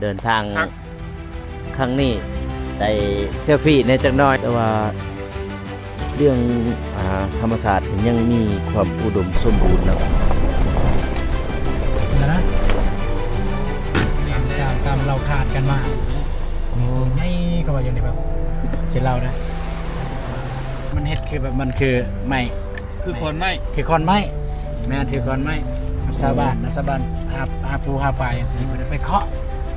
ເດີນທາງຄັ້ງນີ້ໄດ້ເຊລຟີແດ່ຈັກໜ້ອຍ, ແຕ່ວ່າເລື່ອງ ອ່າ ທຳມະຊາດຍັງມີຄວາມອຸດົມສົມບູນເນາະ. ຕາມ ຕາມເລົ່າຂານກັນມາ ໂອ້ ໂຕໃຫຍ່ກວ່າຢູ່ນີ້ ແບບຊິເລົ່ານະ ມັນເຮັດຄືແບບ ມັນຄືໄມ້ ຄືຂອນໄມ້ ຄືຂອນໄມ້ ແມ່ນ ຄືຂອນໄມ້. ຊາວບ້ານ ຊາວບ້ານຫາ ຫາປູຫາປາຈັ່ງຊີ້ ເພິ່ນໄປເຄາະ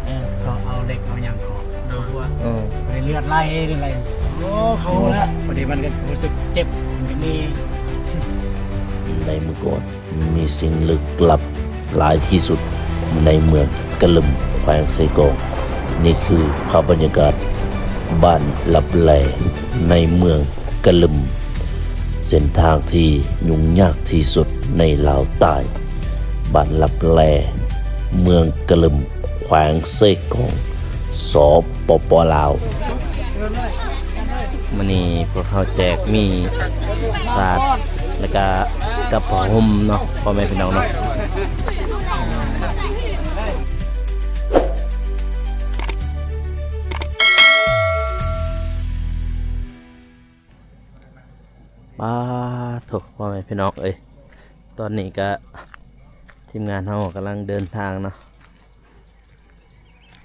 ເອີ ເຄາະເອົາເຫຼັກເອົາຫຍັງເຄາະ ໂດຍ ເອີ ເພິ່ນເລືອດໄຫຼ ເລືອດໄຫຼ. ໂອ້ ເຂົາຮູ້ແລ້ວ ພໍດີມັນກໍຮູ້ສຶກເຈັບ ມັນກໍມີ. ໃນມື້ກ່ອນ ມີສິ່ງລຶກລັບຫຼາຍທີ່ສຸດໃນເມືອງກະລຶມ ແຂວງເຊກອງ. ນີ້ຄືພາບບັນຍາກາດບ້ານລັບແລໃນເມືອງກະລຶມ, ເສັ້ນທາງທີ່ຫຍຸ້ງຍາກທີ່ສຸດໃນລາວໃຕ້, ບ້ານລັບແລ ເມືອງກະລຶມ ແຂວງເຊກອງ ສປປ ລາວ. ມື້ນີ້ພວກເຮົາແຈກມີສາດ ແລ້ວກະກັບຜ້າຫົ່ມເນາະ ພໍ່ແມ່ພີ່ນ້ອງເນາະ. ປາໂທ້ ພໍ່ແມ່ພີ່ນ້ອງເອີຍ, ຕອນນີ້ກະທີມງານເຮົາກຳລັງເດີນທາງເນາະ.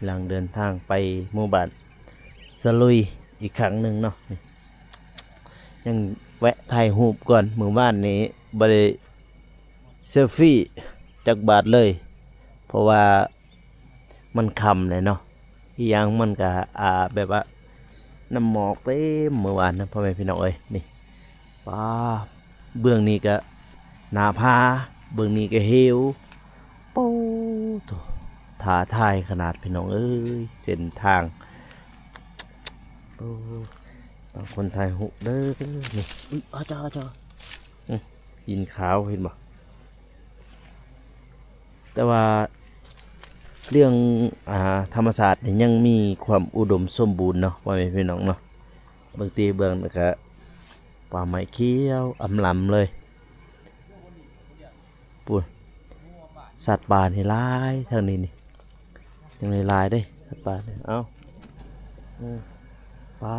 ຫຼັງເດີນທາງໄປໝູ່ບ້ານສະລຸຍອີກຄັ້ງໜຶ່ງເນາະ, ຍັງແວະຖ່າຍຮູບກ່ອນ. ມື້ວານນີ້ບໍ່ໄດ້ເຊລຟີຈັກບາດເລີຍ ເພາະວ່າມັນຄ່ຳແລ້ວເນາະ, ອີກຢ່າງມັນກະ ອ່າ ແບບວ່ານ້ຳໝອກເຕັມມື້ວານນະ ພໍ່ແມ່ພີ່ນ້ອງເອີຍ. ນີ້ ປາ ເບື້ອງນີ້ກະໜ້າຜາ ເບື້ອງນີ້ກະເຫວ. ໂອ້ໂທ້ ທ້າທາຍຂະໜາດພີ່ນ້ອງເອີຍ ເສັ້ນທາງ. ໂອ້ ບາງຄົນຖ່າຍຮູບເດີນີ້. ອື ອາຈາ ອາຈາ ອື ຫີນຂາວເຫັນບໍ່? ແຕ່ວ່າເລື່ອງ ອ່າ ທຳມະຊາດນີ້ຍັງມີຄວາມອຸດົມສົມບູນເນາະ ພໍ່ແມ່ພີ່ນ້ອງເນາະ. ເບິ່ງຕິເບິ່ງ ແລ້ວກະປ່າໄມ້ຂຽວອຳລຳເລີຍ. ປຸ້ນ ສັດປ່ານີ້ຫຼາຍທາງນີ້ນີ້ ຍັງຫຼາຍໆເດ້ ສັດປ່ານີ້. ເອົ້າ ເອີ ປາ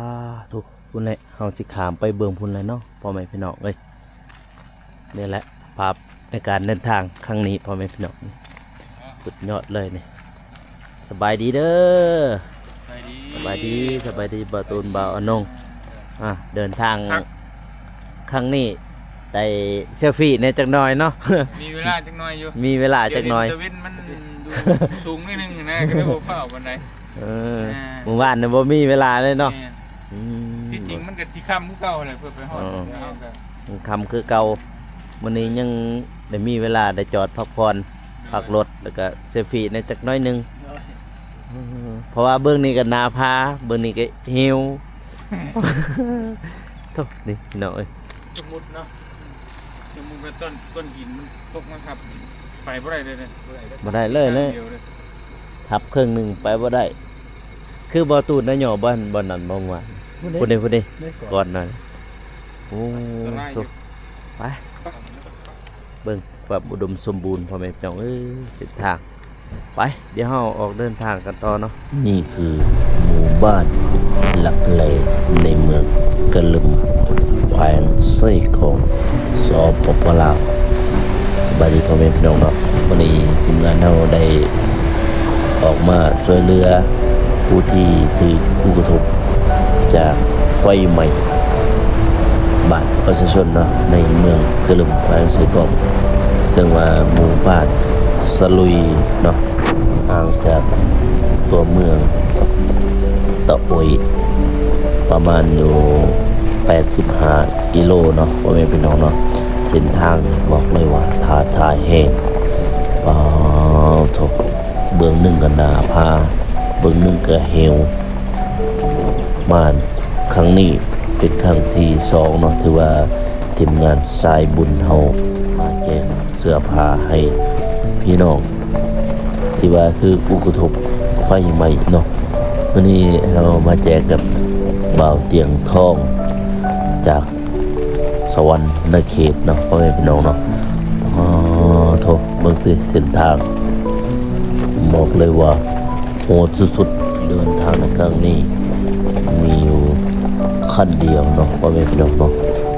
ໂທ້ ພຸ້ນແຫຼະ ເຮົາຊິຂ້າມໄປເບິ່ງພຸ້ນແຫຼະເນາະ ພໍ່ແມ່ພີ່ນ້ອງເອີຍ. ນີ້ແຫຼະພາບໃນການເດີນທາງຄັ້ງນີ້ ພໍ່ແມ່ພີ່ນ້ອງ ສຸດຍອດເລີຍນີ້. ສະບາຍດີເດີ ສະບາຍດີ ສະບາຍດີ ສະບາຍດີ ບ່າວຕູນ ບ່າວອານົງ. ອ່າ ເດີນທາງຄັ້ງນີ້ໄດ້ເຊລຟີແດ່ຈັກໜ້ອຍເນາະ ມີເວລາຈັກໜ້ອຍຢູ່ ມີເວລາຈັກໜ້ອຍ. ດຽວນີ້ຕາເວັນມັນຢູ່ສູງໜ້ອຍໜຶ່ງນະ ກໍເລີຍບໍ່ຟ້າວປານໃດ. ເອີ ອ່າ ມື້ວານນີ້ບໍ່ມີເວລາເລີຍເນາະ. ແມ່ນ ອືມ ທີ່ຈິງມັນກໍຊິຄ່ຳຄືເກົ່າແຫຼະ ເພື່ອໄປຮອດ ເອີ ເຮົາກໍ ຄ່ຳຄືເກົ່າ. ມື້ນີ້ຍັງໄດ້ມີເວລາໄດ້ຈອດພັກຜ່ອນ ໂດຍ ພັກລົດ ແລ້ວກໍເຊລຟີແດ່ຈັກໜ້ອຍໜຶ່ງ ໂດຍ ເພາະວ່າເບື້ອງນີ້ກໍໜ້າຜາ ເບື້ອງນີ້ກໍເຫວ. ໂທ້ ນີ້ພີ່ນ້ອງເອີຍ ສົມມຸດເນາະ ສົມມຸດວ່າກ້ອນ ກ້ອນຫີນມັນຕົກມາທັບ ໄປບໍ່ໄດ້ເລີຍເດ້ ບໍ່ໄດ້ເລີຍ ຂ້າງດຽວເລີຍ ທັບເຄິ່ງໜຶ່ງໄປບໍ່ໄດ້. ຄືບໍ່ຕູນນະຫຍໍ້ບ່ອນ ບ່ອນນັ້ນບໍ່ວ່າ ພຸ້ນເດ້ ພຸ້ນເດ້ ພຸ້ນເດ້ ກ່ອນນັ້ນ. ໂອ້ ອັນຕະລາຍຢູ່ ໂທ້ ໄປ ໄປ ເບິ່ງຄວາມອຸດົມສົມບູນ ພໍ່ແມ່ພີ່ນ້ອງເອີຍ ເສັ້ນທາງ. ໄປ ດຽວເຮົາອອກເດີນທາງກັນຕໍ່ເນາະ. ນີ້ຄືໝູ່ບ້ານລັບແລໃນເມືອງກະລຶມ ແຂວງເຊກອງ ສປປ ລາວ. ສະບາຍດີພໍ່ແມ່ພີ່ນ້ອງເນາະ, ມື້ນີ້ທີມງານເຮົາໄດ້ອອກມາຊ່ວຍເຫຼືອຜູ້ທີ່ຖືກອຸກະທົບຈາກໄຟໄໝ້ບ້ານປະຊາຊົນເນາະ ໃນເມືອງກະລຶມ ແຂວງເຊກອງ ເຊິ່ງວ່າໝູ່ບ້ານສະລຸຍເນາະ ຫ່າງຈາກຕົວເມືອງຕະໂອຍປະມານຢູ່ແປດສິບຫ້າກິໂລເນາະ ພໍ່ແມ່ພີ່ນ້ອງເນາະ. ເສັ້ນທາງນີ້ບອກເລີຍວ່າທ້າທາຍແຮງ. ປາໂທ້ ເບື້ອງໜຶ່ງກໍໜ້າຜາ ເບື້ອງໜຶ່ງກໍເຫວ. ມາຄັ້ງນີ້ເປັນຄັ້ງທີສອງເນາະ ຖືວ່າທີມງານສາຍບຸນເຮົາມາແຈກເສື້ອຜ້າໃຫ້ພີ່ນ້ອງ ທີ່ວ່າຖືກອຸກະທົບໄຟໄໝ້ເນາະ. ມື້ນີ້ເຮົາມາແຈກກັບບ່າວຕຽງທອງ ຈາກສະຫວັນນະເຂດເນາະ ພໍ່ແມ່ພີ່ນ້ອງເນາະ. ອໍ ໂທ້ ເບິ່ງຕິເສັ້ນທາງ ບອກເລີຍວ່າ ໂຫດສຸດໆ ເດີນທາງໃນຄັ້ງນີ້ມີຢູ່ຄັນດຽວເນາະ ພໍ່ແມ່ພີ່ນ້ອງເນາະ.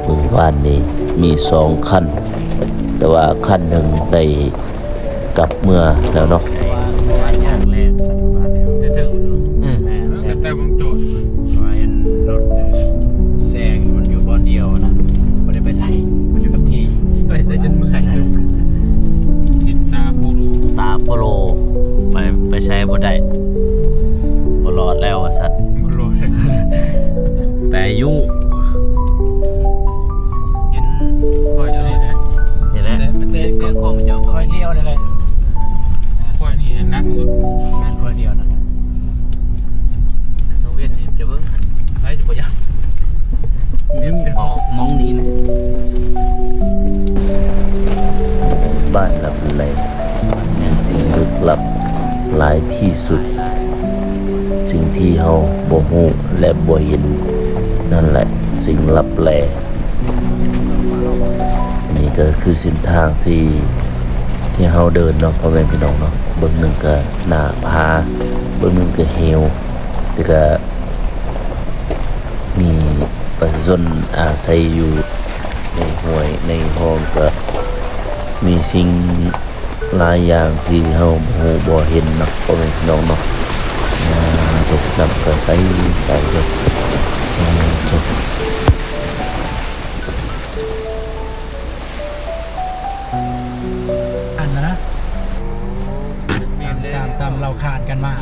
ມື້ວານນີ້ມີສອງຄັນ ແຕ່ວ່າຄັນໜຶ່ງໄດ້ກັບເມືອແລ້ວເນາະ. ອືມ ແຕ່ເບິ່ງໂຕ ເພາະວ່າເຫັນລົດແຊງ ມັນຢູ່ບ່ອນດຽວນະ ບໍ່ໄດ້ໄປໃສ ມັນຢູ່ກັບທີ່ ໄປໃສຈົນເມື່ອຍສຸດ ຕິດຕາໂປໂລ ຕາໂປໂລ ໄປ ໄປໃສບໍ່ໄດ້ ບໍ່ລອດແລ້ວວ່າຊັ້ນ ບໍ່ລອດ ແປຍຸງ ເຫັນຂ້ອຍດຽວນີ້ແຫຼະ ນີ້ແຫຼະ ແຕ່ເຈົ້າຂອງເຈົ້າຂ້ອຍດຽວນີ້ແຫຼະ ຂ້ອຍນີ້ໜັກສຸດ ແມ່ນຂ້ອຍດຽວນັ້ນແຫຼະ. ກາງເວັນນີ້ຈະເບິ່ງ ໃຜຊິບໍ່ຢາກ ເປັນໝອກ ໝອງນີ້ນະ. ບ້ານລັບແລ ມີສິ່ງລຶກລັບຫຼາຍທີ່ສຸດ. ສິ່ງທີ່ເຮົາບໍ່ຮູ້ ແລະ ບໍ່ເຫັນ ນັ້ນແຫຼະ ສິ່ງລັບແລ. ນີ້ກໍຄືເສັ້ນທາງທີ່ ທີ່ເຮົາເດີນເນາະ ພໍ່ແມ່ພີ່ນ້ອງເນາະ. ເບື້ອງໜຶ່ງກໍໜ້າຜາ ເບື້ອງໜຶ່ງກໍເຫວ ແຕ່ກໍມີປະຊາຊົນອາໄສຢູ່ໃນຫ້ວຍໃນຮ່ອງ ກໍມີສິ່ງຫຼາຍຢ່າງທີ່ເຮົາບໍ່ຮູ້ບໍ່ເຫັນເນາະ ພໍ່ແມ່ພີ່ນ້ອງເນາະ. ອາ ຕົກນ້ຳກໍໃສ ໃສເດີ ອາ ຕົກ ອັນນັ້ນນະ ຕາມ ຕາມເລົ່າຂານກັນມາ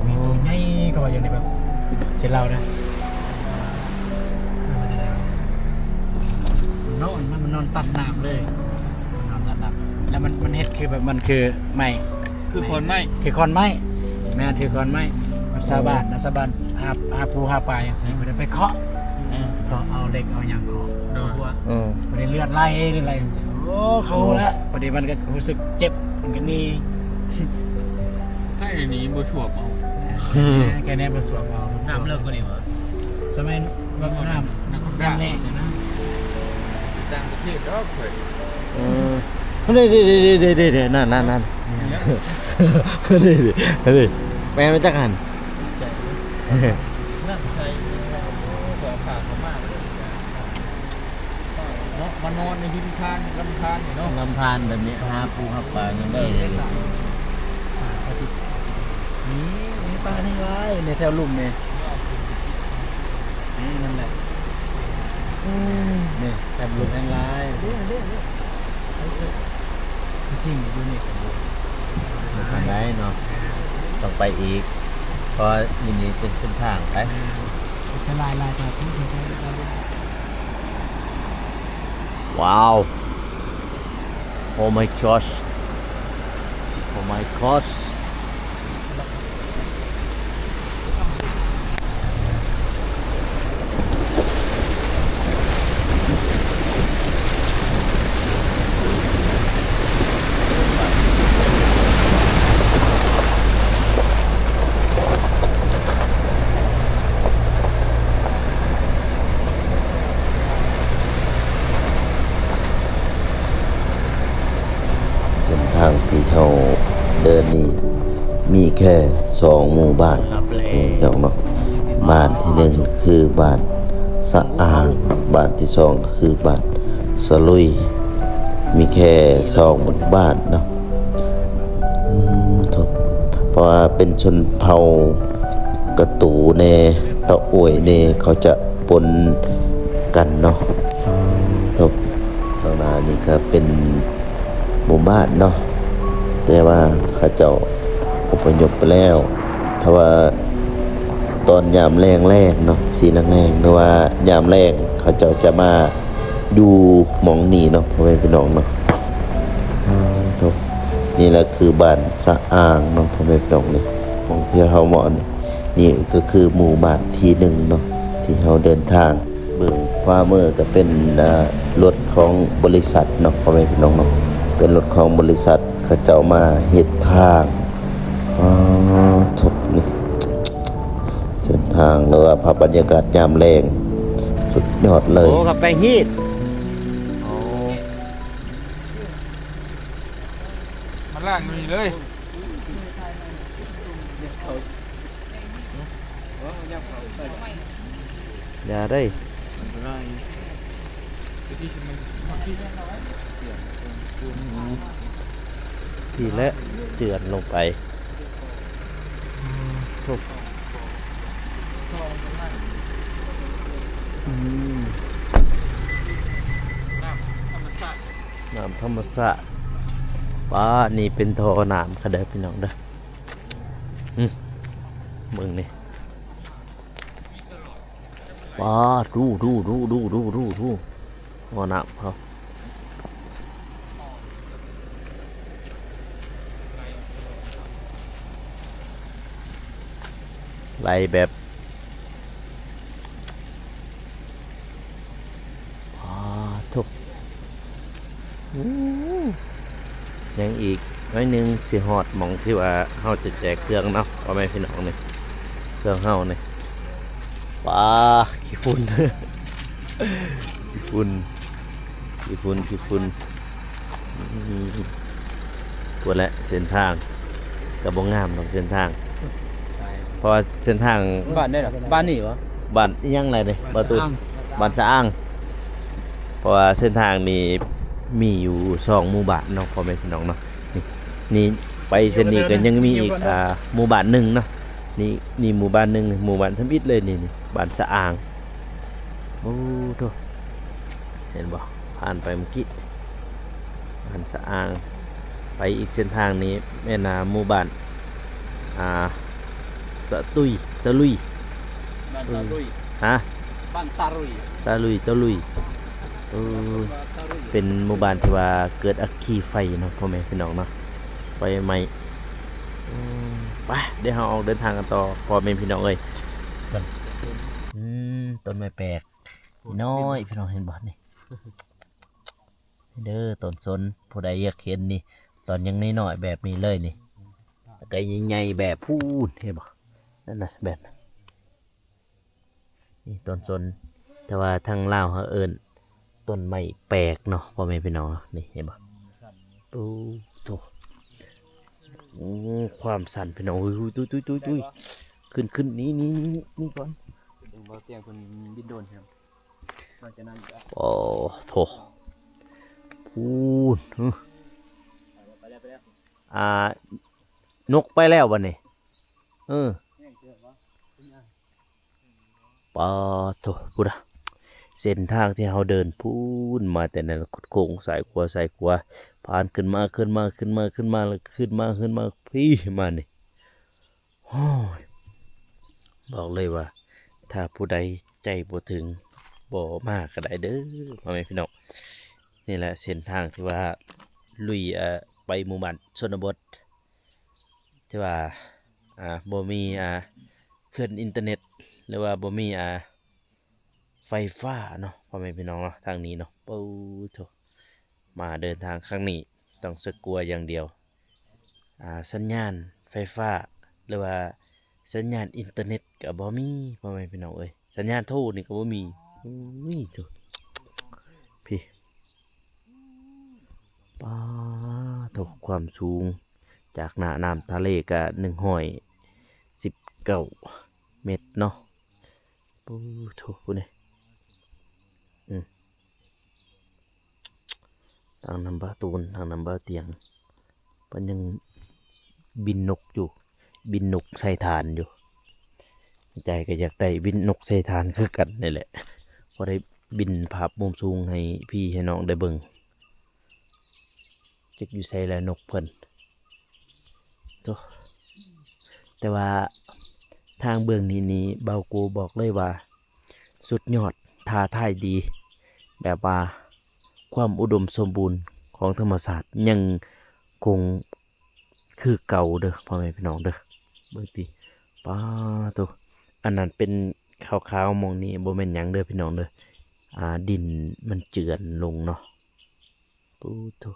ມີໂຕໃຫຍ່ເຂົາວ່າຢູ່ໃນແບບ ເຊັ່ນລາວນະ ນອນ ມັນ ມັນນອນຕັດນ້ຳເລີຍ ມັນນອນຕັດນ້ຳ ແລ້ວມັນ ມັນເຮັດຄືແບບ ມັນຄືໄມ້ ຄືຂອນໄມ້ ຄືຂອນໄມ້ ແມ່ນ ຄືຂອນໄມ້ ແບບຊາວບ້ານນະ ຊາວບ້ານຫາ ຫາປູຫາປາຈັ່ງຊີ້ ເພິ່ນໄປເຄາະ ເອີ ເຄາະເອົາເຫຼັກເອົາຫຍັງເຄາະ ໂດຍ ເອີ ເພິ່ນເລືອດໄຫຼ ເລືອດໄຫຼ ໂອ້ ເຂົາຮູ້ແລ້ວ ໂອ້ ພໍດີມັນກໍຮູ້ສຶກເຈັບ ມັນກໍໜີ ໃຫ້ໜີບໍ່ສວມເອົາ ແຄ່ນີ້ບໍ່ສວມເອົາ ນ້ຳເລິກກວ່ານີ້ບໍ່? ສະໄໝແບບນ້ຳ ນ້ຳແລງນະ ຕ່າງປະເທດດອກເພິ່ນ ເອີ ເດ້ໆໆ ນັ້ນໆໆ ນັ້ນໆ ເດ້ໆ ແມ່ນມາຈາກຫັ້ນ ນ້ຳໃສ ໂອ້ ເພື່ອພາເຂົາມາເນາະ ມານອນໃນພິມທານ ລຳທານນີ້ເນາະ ລຳທານແບບນີ້ ຫາປູຫາປາງ່າຍໆ ເອີ ເດ້ ນີ້ ມີປາແຮງຫຼາຍໃນແຖວລຸ່ມນີ້ ນີ້ ນັ້ນແຫຼະ ອືມ ນີ້ ແຖວລຸ່ມແຮງຫຼາຍ ເດ້ ເດ້ ເດ້ ທີ່ຈິງຢູ່ນີ້ກໍບໍ່ ບໍ່ປານໃດເນາະ ຕ້ອງໄປອີກ ເພາະວ່າຢູ່ນີ້ເປັນເສັ້ນທາງໄປ ແມ່ນ ຫຼາຍໆ ແຖວພຸ້ນ ແຖວພຸ້ນ ວ້າວ Oh my gosh. Oh my gosh. ເສັ້ນທາງທີ່ເຮົາເດີນນີ້ມີແຄ່ສອງໝູ່ບ້ານ ພີ່ນ້ອງເນາະ. ບ້ານທີໜຶ່ງຄືບ້ານສະອາງ, ບ້ານທີສອງຄືບ້ານສະລຸຍ, ມີແຄ່ສອງໝູ່ບ້ານເນາະ. ອືມ ໂທ້ ເພາະວ່າເປັນຊົນເຜົ່າກະຕູແດ່ ຕະໂອຍແດ່ ເຂົາຈະປົນກັນເນາະ. ໂທ້ ທາງໜ້ານີ້ກະເປັນໝູ່ບ້ານເນາະ ແຕ່ວ່າເຂົາເຈົ້າອົບພະຍົບໄປແລ້ວ. ຖ້າວ່າຕອນຍາມແລງໆເນາະ ສີ່ແລງໆ ຫຼືວ່າຍາມແລງ ເຂົາເຈົ້າຈະມາ ຢູ່ໝ່ອງນີ້ເນາະ ພໍ່ແມ່ພີ່ນ້ອງເນາະ. ອາ ໂທ້ ນີ້ແຫຼະຄືບ້ານສະອາງເນາະ ພໍ່ແມ່ພີ່ນ້ອງເນາະ. ໝ່ອງທີ່ເຮົາມາ ນີ້ກໍຄືໝູ່ບ້ານທີໜຶ່ງເນາະ ທີ່ເຮົາເດີນທາງ. ເບື້ອງຂວາມືກໍເປັນ ອາ ລົດຂອງບໍລິສັດເນາະ ພໍ່ແມ່ພີ່ນ້ອງເນາະ ເປັນລົດຂອງບໍລິສັດ ເຂົາເຈົ້າມາເຮັດທາງ. ອາ ໂທ້ ນີ້ ເສັ້ນທາງ ຫຼືວ່າພາບບັນຍາກາດຍາມແລງ ສຸດຍອດເລີຍ. ໂອ້ ກັບແປງຮີດ ໂອ້ ມາລ້າງຢູ່ນີ້ເລີຍ. ຢ່າໄດ້ ພີ້ແຫຼະ ເຈື່ອນລົງໄປ. ອືມ ນ້ຳທຳມະຊາດ ນ້ຳທຳມະຊາດ. ປ້າ ນີ້ເປັນທໍ່ນ້ຳເດີພີ່ນ້ອງເດີ. ອືມ ເບິ່ງນີ້ ປ້າ ດູ ດູ ດູ ບໍ່ນ້ຳເຂົາ ໄຫຼແບບ ປ້າໂທ້ ອືມ ຍັງອີກໜ້ອຍໜຶ່ງຊິຮອດໝ່ອງທີ່ວ່າເຮົາຈະແຈກເຄື່ອງເນາະ ພໍ່ແມ່ພີ່ນ້ອງນີ້ ເຄື່ອງເຮົານີ້. ປ້າ ຂີ້ຝຸ່ນ ຂີ້ຝຸ່ນ ຂີ້ຝຸ່ນ ຂີ້ຝຸ່ນ. ອືມ ພຸ້ນແຫຼະ ເສັ້ນທາງກໍບໍ່ງາມດອກ ເສັ້ນທາງ ເພາະວ່າເສັ້ນທາງ ບ້ານໃດລະ? ບ້ານນີ້ບໍ? ບ້ານອີ່ຫຍັງລະນີ້? ບ້ານສະອາງ ບ້ານສະອາງ. ເພາະວ່າເສັ້ນທາງນີ້ມີຢູ່ສອງໝູ່ບ້ານເນາະ ພໍ່ແມ່ພີ່ນ້ອງເນາະ. ນີ້ ນີ້ໄປເສັ້ນນີ້ກໍຍັງມີອີກ ອ່າ ໝູ່ບ້ານໜຶ່ງເນາະ. ນີ້ ນີ້ໝູ່ບ້ານໜຶ່ງ ໝູ່ບ້ານທຳອິດເລີຍນີ້ ນີ້ ບ້ານສະອາງ. ໂອ້ໂທ້ ເຫັນບໍ່? ຜ່ານໄປເມື່ອກີ້ ບ້ານສະອາງ. ໄປອີກເສັ້ນທາງນີ້ແມ່ນ ອ່າ ໝູ່ບ້ານ ອ່າ ສະຕຸຍ ສະລຸຍ ບ້ານຕາລຸຍ. ຮະ? ບ້ານຕາລຸຍ ຕາລຸຍ ຕາລຸຍ. ເອີ ເປັນໝູ່ບ້ານທີ່ວ່າເກີດອັກຄີໄຟເນາະ ພໍ່ແມ່ພີ່ນ້ອງເນາະ ໄຟໄໝ້. ອືມ ໄປ ດຽວເຮົາອອກເດີນທາງກັນຕໍ່ ພໍ່ແມ່ພີ່ນ້ອງເອີຍ. ອືມ ຕົ້ນໄມ້ແປກນ້ອຍ ພີ່ນ້ອງເຫັນບໍ່ນີ້? ເດີ ຕົ້ນສົນ ຜູ້ໃດຢາກເຫັນນີ້ ຕອນຍັງນ້ອຍໆ ແບບນີ້ເລີຍນີ້ ແລ້ວກໍໃຫຍ່ໆ ແບບພຸ້ນ ເຫັນບໍ່? ນັ້ນນະ ແບບນັ້ນ. ນີ້ຕົ້ນສົນ ແຕ່ວ່າທາງລາວເຮົາເອີ້ນຕົ້ນໄມ້ແປກເນາະ ພໍ່ແມ່ພີ່ນ້ອງເນາະ. ນີ້ເຫັນບໍ່? ໂອ້ໂທ້ ໂອ້ ຄວາມຊັນພີ່ນ້ອງ. ໂອ້ຍ ຕຸ້ຍໆໆໆ ຂຶ້ນໆ ນີ້ໆໆ ນີ້ກ່ອນ ເບິ່ງບໍ່ ຕຽງເພິ່ນບິນໂດຣນ. ໂອ້ໂທ້ ພຸ້ນ ອ່າ ນົກໄປແລ້ວບັດນີ້. ເອີ ປາໂທ້ ພຸ້ນນະ ເສັ້ນທາງທີ່ເຮົາເດີນພຸ້ນມາແຕ່ນັ້ນ ຄຸດໂຄ້ງຊ້າຍຂວາ ຊ້າຍຂວາ ຜ່ານຂຶ້ນມາ ຂຶ້ນມາ ຂຶ້ນມາ ຂຶ້ນມາ ແລ້ວຂຶ້ນມາ ຂຶ້ນມາ ພີ້ມານີ້. ໂອ້ຍ ບອກເລີຍວ່າ ຖ້າຜູ້ໃດໃຈບໍ່ເຖິງ ບໍ່ມາກໍໄດ້ເດີ ພໍ່ແມ່ພີ່ນ້ອງ. ນີ້ແຫຼະເສັ້ນທາງທີ່ວ່າລຸຍ ເອີ ໄປໝູ່ບ້ານຊົນນະບົດ ທີ່ວ່າ ອ່າ ບໍ່ມີ ອ່າ ເຄື່ອນອິນເຕີເນັດ ຫຼືວ່າບໍ່ມີ ອ່າ ໄຟຟ້າເນາະ ພໍ່ແມ່ພີ່ນ້ອງເນາະ ທາງນີ້ເນາະ. ໂອ້ໂທ້ ມາເດີນທາງຄັ້ງນີ້ຕ້ອງສະກົວຢ່າງດຽວ ອ່າ ສັນຍານໄຟຟ້າ ຫຼືວ່າສັນຍານອິນເຕີເນັດກໍບໍ່ມີ ພໍ່ແມ່ພີ່ນ້ອງເອີຍ. ສັນຍານໂທນີ້ກໍບໍ່ມີ. ໂອ້ຍໂທ້ ພີ້ ປາໂທ້ ຄວາມສູງຈາກໜ້ານ້ຳທະເລກໍໜຶ່ງຮ້ອຍສິບເກົ້າເມັດເນາະ. ໂອ້ໂທ້ ພຸ້ນເດ ອືມ ທາງນຳບ່າວຕູນ ທາງນຳບ່າວຕຽງ ເພິ່ນຍັງບິນນົກຢູ່ ບິນນົກໃສ່ຖ່ານຢູ່. ໃຈກໍຢາກໄດ້ບິນນົກໃສ່ຖ່ານຄືກັນນີ້ແຫຼະ ພໍໄດ້ບິນພາບມຸມສູງໃຫ້ພີ່ໃຫ້ນ້ອງໄດ້ເບິ່ງ. ຈັກຢູ່ໃສລະນົກເພິ່ນ ໂທ້ ແຕ່ວ່າທາງເບື້ອງນີ້ນີ້ ບ່າວໂກບອກເລີຍວ່າສຸດຍອດ ທ້າທາຍດີ ແບບວ່າຄວາມອຸດົມສົມບູນຂອງທຳມະຊາດຍັງຄົງຄືເກົ່າເດີ ພໍ່ແມ່ພີ່ນ້ອງເດີ. ເບິ່ງຕິ ປາໂທ້ ອັນນັ້ນເປັນຂາວໆ ໝ່ອງນີ້ບໍ່ແມ່ນຫຍັງເດີ ພີ່ນ້ອງເດີ ອ່າ ດິນມັນເຈື່ອນລົງເນາະ. ໂອ້ໂທ້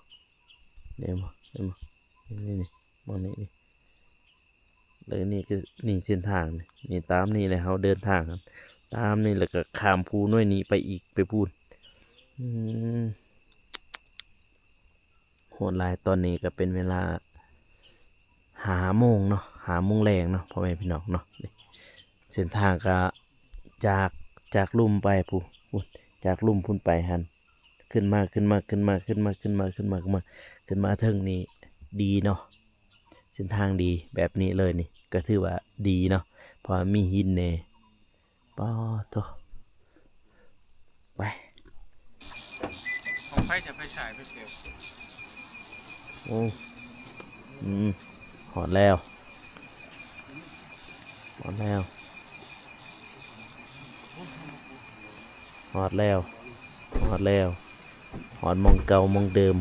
ເຫັນບໍ່ ເຫັນບໍ່ ນີ້ໆ ໝ່ອງນີ້ນີ້ ແລ້ວນີ້ກໍນີ້ເສັ້ນທາງນີ້ ນີ້ຕາມນີ້ແຫຼະ ເຮົາເດີນທາງກັນຕາມນີ້ ແລ້ວກໍຂ້າມພູນ້ອຍນີ້ໄປອີກ ໄປພຸ້ນ. ອືມ ໂຫດຫຼາຍ. ຕອນນີ້ກໍເປັນເວລາຫ້າໂມງເນາະ ຫ້າໂມງແລງເນາະ ພໍ່ແມ່ພີ່ນ້ອງເນາະ. ນີ້ ເສັ້ນທາງກະຈາກ ຈາກລຸ່ມໄປພຸ້ນ ພຸ້ນ ຈາກລຸ່ມພຸ້ນໄປຫັ້ນ ຂຶ້ນມາ ຂຶ້ນມາ ຂຶ້ນມາ ຂຶ້ນມາ ຂຶ້ນມາ ຂຶ້ນມາ ຂຶ້ນມາ ຂຶ້ນມາເທິງນີ້ດີເນາະ ເສັ້ນທາງດີແບບນີ້ເລີຍນີ້ ກະຖືວ່າດີເນາະ ເພາະວ່າມີຫີນແດ່. ປາໂທ້ ໄປ ຂອງໃຜຈະໄປສາຍໄປແກ້ວ? ໂອ້ ອືມ ຮອດແລ້ວ ຮອດແລ້ວ ຮອດແລ້ວ ຮອດແລ້ວ ຮອດໝ່ອງເກົ່າໝ່ອງເດີມ.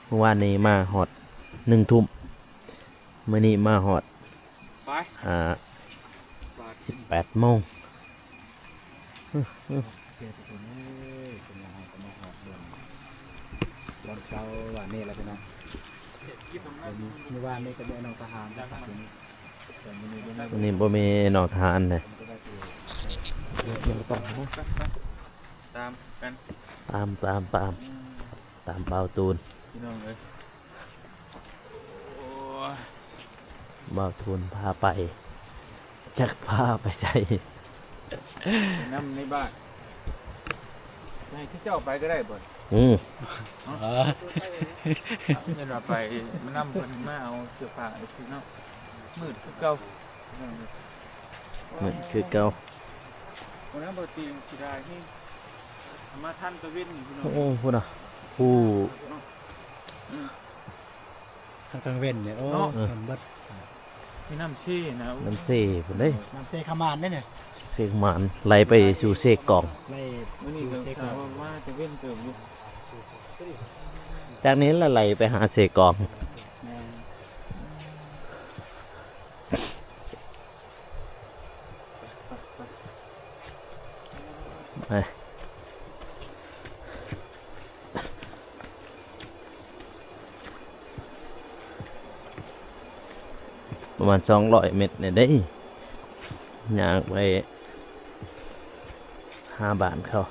ມື້ວານນີ້ມາຮອດໜຶ່ງທຸ່ມ ມື້ນີ້ມາຮອດ ໄປ ອ່າ ບາດ ສິບແປດໂມງ. ໂອເຄ ທຸກຄົນເອີຍ ເປັນຫຍັງເຮົາກໍມາຮອດບ່ອນ ບ່ອນເກົ່າວານນີ້ແລ້ວພີ່ນ້ອງ. ມື້ວານນີ້ກໍມີນ້ອງທະຫານຢູ່ນີ້ ແຕ່ມື້ນີ້ບໍ່ມີ ມື້ນີ້ບໍ່ມີນ້ອງທະຫານເດ້. ເດີນ ເດີນໄປຕໍ່ນະ ຕາມກັນ ຕາມ ຕາມ ຕາມ ອືມ ຕາມບ່າວຕູນ ພີ່ນ້ອງເອີຍ. ໂອ້ຍ ບ່າວທູນພາໄປ ຈັກພາໄປໃສ ໄປນຳໃນບ້ານ ໃຫ້ເຂົາເຈົ້າໄປກໍໄດ້ບໍ່? ອືມ ເອີ ແມ່ນວ່າໄປມານຳເພິ່ນ ມາເອົາເສື້ອຜ້າຈັ່ງຊີ້ເນາະ ມືດຄືເກົ່າ ມືດຄືເກົ່າ ບໍ່ນະ ບໍ່ຕີງ ເສຍດາຍແຮງ. ມາທັນຕາເວັນນີ້ພີ່ນ້ອງ ໂອ້ ພຸ້ນນະ ຜູ້ ທາງກາງເວັນນີ້ ໂອ້ ເນາະ ເຫັນເບິດ ມີນ້ຳເຊນະ ນ້ຳເຊພຸ້ນເດ້ ນ້ຳເຊຂະໝານເດ້ນີ້ ເຊຂະໝານ ໄຫຼໄປສູ່ເຊກອງ ໄຫຼ ມື້ນີ້ກໍ ເຊກອງ ວ່າຕາເວັນເຕີບຢູ່ ຈາກນີ້ລະໄຫຼໄປຫາເຊກອງ ແມ່ນ. ໄປ ປະມານສອງຮ້ອຍເມັດນີ້ເດ້ ຍ່າງໄປຫາບ້ານເຂົາ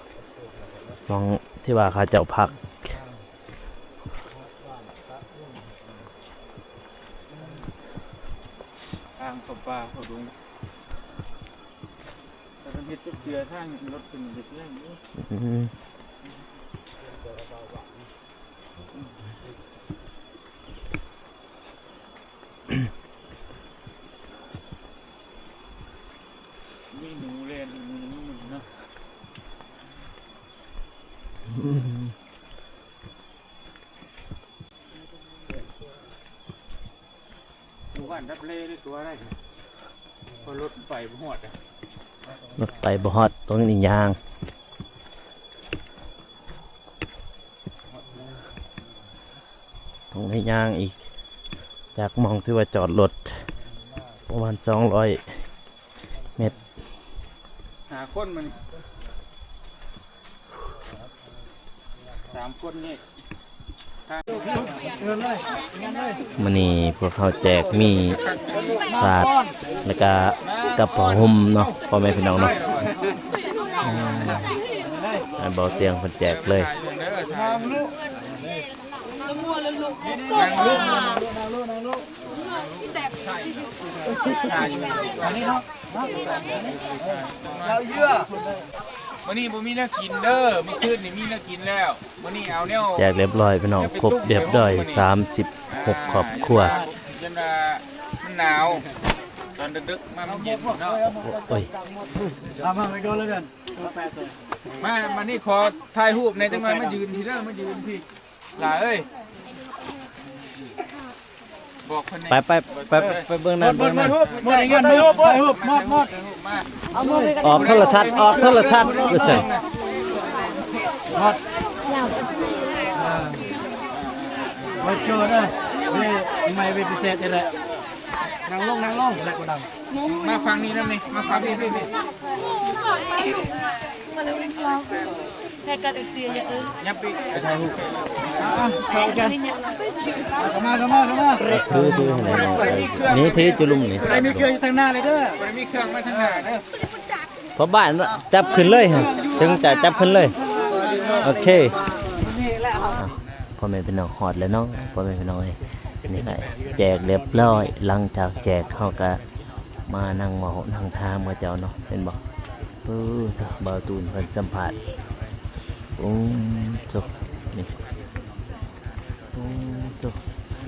ໝ່ອງທີ່ວ່າເຂົາເຈົ້າພັກ. ທາງເຂົ້າປ່າເຂົ້າດົງ ແຕ່ເພິ່ນເຮັດຈັກເທື່ອ ທາງລົດເປັນເຮັດແລ້ວ. ອືມ ມີໜູແລ່ນຢູ່ ໜູມັນເນາະ. ອືມ ໝູ່ບ້ານດັບເລໄດ້ຕົວໄດ້ ເພາະລົດໄປບໍ່ຮອດ ລົດໄປບໍ່ຮອດ ຕ້ອງໄດ້ຍ່າງ ຕ້ອງໄດ້ຍ່າງອີກ ຈາກໝ່ອງທີ່ວ່າຈອດລົດ ປະມານສອງຮ້ອຍ ເມັດ ຫາຄົນມານີ້ ສາມຄົນນີ້. ມື້ນີ້ພວກເຮົາແຈກມີສາດ ແລ້ວກະກັບຜ້າຫົ່ມເນາະ ພໍ່ແມ່ພີ່ນ້ອງເນາະ ໃຫ້ເບົາຕຽງເພິ່ນແຈກເລີຍ. ມື້ນີ້ບໍ່ມີແນວກິນເດີ ມື້ຄືນນີ້ມີແນວກິນແລ້ວ ມື້ນີ້ເອົາແນວ ແຈກຮຽບຮ້ອຍພີ່ນ້ອງ ຄົບຮຽບຮ້ອຍ ສາມສິບຫົກຄອບຄົວ. ຈົນວ່າມັນໜາວ ຕອນດຶກໆມາມັນເຢັນເນາະ. ໂອ້ຍ ເອົາມາໄປກ່ອນແລ້ວກັນ ມາ ມານີ້ຂໍຖ່າຍຮູບແດ່ ຈັກໜ່ອຍມາຢືນພີ້ເດີ ມາຢືນພີ້. ຫຼ້າເອີຍ ບອກເພິ່ນແດ່ ໄປ ໄປ ໄປ ໄປເບິ່ງນັ້ນ ເບິ່ງນັ້ນ ໝົດ ໝົດ ອອກໂທລະທັດ ອອກໂທລະທັດ ວ່າຊັ້ນ ໝົດ ໝົດໂຈເດີ ເວ ໃໝ່ເວພິເສດນີ້ແຫຼະ ນັ່ງລົງ ນັ່ງລົງ ແລະບໍ່ດັງ. ມາຝັ່ງນີ້ນຳນີ້ ມາຝັ່ງນີ້ ນີ້ ນີ້ ແພກກັນເອັກເຊຍເອີຍ ຍັບປີກ ຖ່າຍຮູບ ເຂົ້າກັນ ເຂົ້າມາ ເຂົ້າມາ ເຂົ້າມາ ຖື ຖືໃຫ້ແນ່ ນີ້ຖືຈຸລຸ່ມນີ້ ບໍ່ໄດ້ມີເຄື່ອງຢູ່ທາງໜ້າເລີຍເດີ ບໍ່ໄດ້ມີເຄື່ອງມາທາງໜ້າເດີ ພໍ່ບ້ານຈັບຂຶ້ນເລີຍ ເຖິງຈະຈັບຂຶ້ນເລີຍ ໂອເຄ. ພໍ່ແມ່ພີ່ນ້ອງ ຮອດແລ້ວເນາະ ພໍ່ແມ່ພີ່ນ້ອງເອີຍ ນີ້ກະແຈກຮຽບຮ້ອຍ ຫຼັງຈາກແຈກເຮົາກະ ມານັ່ງເວົ້ານັ່ງຖາມເຂົາເຈົ້າເນາະ ເຫັນບໍ່? ເອີ ເຈົ້າ ບ່າວຕູນເພິ່ນສຳພາດ. ໂອ້ ໂທ້ ນີ້ ໂອ້ ໂທ້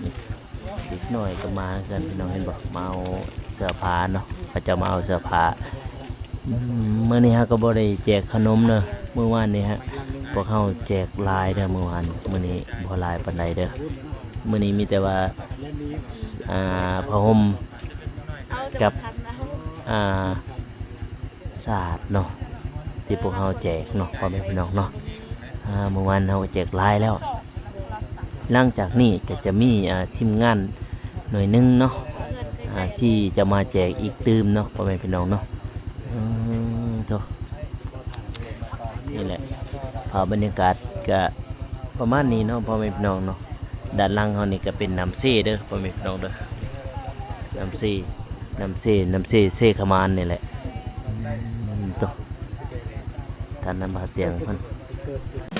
ນີ້ ເດັກນ້ອຍກໍມາຄືກັນ ພີ່ນ້ອງເຫັນບໍ່? ມາເອົາເສື້ອຜ້າເນາະ ເຂົາເຈົ້າມາເອົາເສື້ອຜ້າ. ອືມ ມື້ນີ້ເຮົາກໍບໍ່ໄດ້ແຈກຂະໜົມເດີ ມື້ວານນີ້ຮະ ພວກເຮົາແຈກຫຼາຍເດີມື້ວານ ມື້ນີ້ບໍ່ຫຼາຍປານໃດເດີ. ມື້ນີ້ມີແຕ່ວ່າ ອ່າ ຜ້າຫົ່ມກັບ ອ່າ ສາດເນາະ ທີ່ພວກເຮົາແຈກເນາະ ພໍ່ແມ່ພີ່ນ້ອງເນາະ. ອ່າ ມື້ວານເຮົາກໍແຈກຫຼາຍແລ້ວ ຫຼັງຈາກນີ້ກໍຈະມີ ອ່າ ທີມງານໜ່ວຍໜຶ່ງເນາະ ອ່າ ທີ່ຈະມາແຈກອີກຕື່ມເນາະ ພໍ່ແມ່ພີ່ນ້ອງເນາະ. ເອີ ໂທ້ ນີ້ແຫຼະ ພາບບັນຍາກາດກະປະມານນີ້ເນາະ ພໍ່ແມ່ພີ່ນ້ອງເນາະ. ດ້ານຫຼັງເຮົານີ້ກະເປັນນ້ຳເຊເດີ ພໍ່ແມ່ພີ່ນ້ອງເດີ ນ້ຳເຊ ນ້ຳເຊ ເຊຂະມານນີ້ແຫຼະ. ອືມ ໂທ້ ທ່ານນຳພາຕຽງເພິ່ນ.